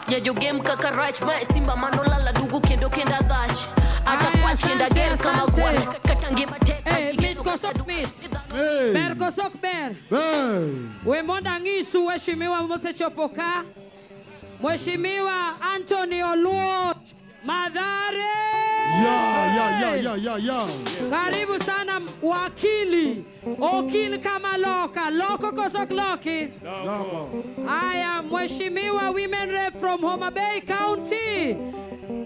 Nyajo game kaka rach ma simba manolala dugu kendo kenda dhach. Ata Aya, kwach kenda asante, ger kama asante. gwar kata ngima tek. Eh, mit koso ok mit? Hey. Ber koso ok ber? Hey. We mondo ang'isu waheshimiwa mosechopo ka. Mheshimiwa Anthony Oluoch Mathare. Ya. Karibu sana wakili. Okil kama loka. Loko koso ok loki? Loko. Aya, Mheshimiwa Women Rep from Homa Bay County.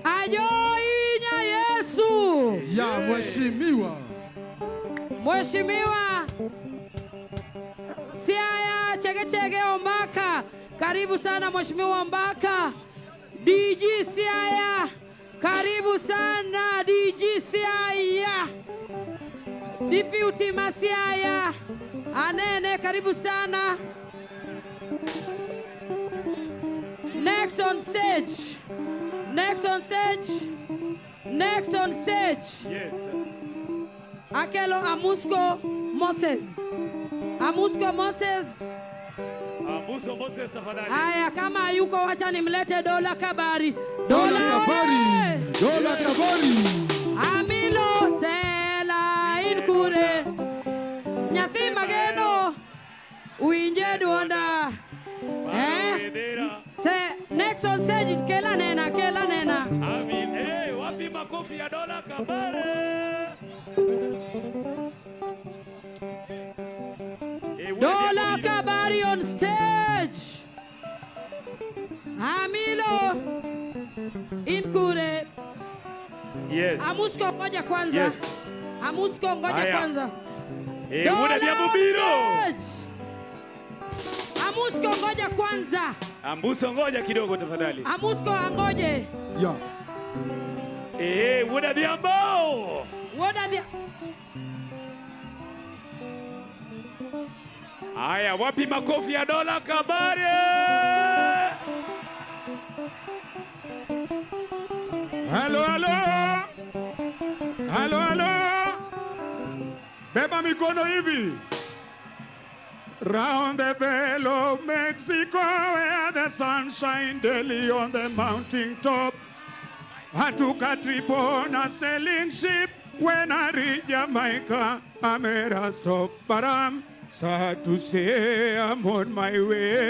Ajoinya Yesu. Ya mheshimiwa. Mheshimiwa Siaya Chegechege Ombaka, karibu sana Mheshimiwa Ombaka. DG Siaya, karibu sana DG Siaya. Deputy Masiaya, Anene, karibu sana. Next on stage, next on stage, next on stage. Yes. Akelo Amusco Moses. Amusco Moses. Ambuso Moses, tafadhali. Haya, kama hayuko wacha nimlete Dola Kabari. Dola Kabari. Oye! Dola Kabari. Amilo Sela inkure. Nyathi mageno winje duonda. Eh? Bendera. Se next on stage kela nena, kela nena. Amin. Hey, wapi makofi ya Dola Kabare? Eh, Dola Kabari on stage. Amilo inkure. Yes. Amusco ngoja kwanza. Yes. Amusco ngoja Haya. Kwanza. Eh, Dola Wuod on Biro. stage. Amusco ngoja kwanza. Ambuso, ngoja kidogo tafadhali. Amusco angoje. Ya. Eh, Wuod Adhiambo. Wuod Adhi- Haya, wapi makofi ya Dola Kabare? Halo, halo. Halo, halo. Beba mikono hivi. Round the Vale of Mexico, where the sun shine daily on the mountain top. I took a trip on a sailing ship. When I reached Jamaica, I made a stop. But I'm sad to say I'm on my way.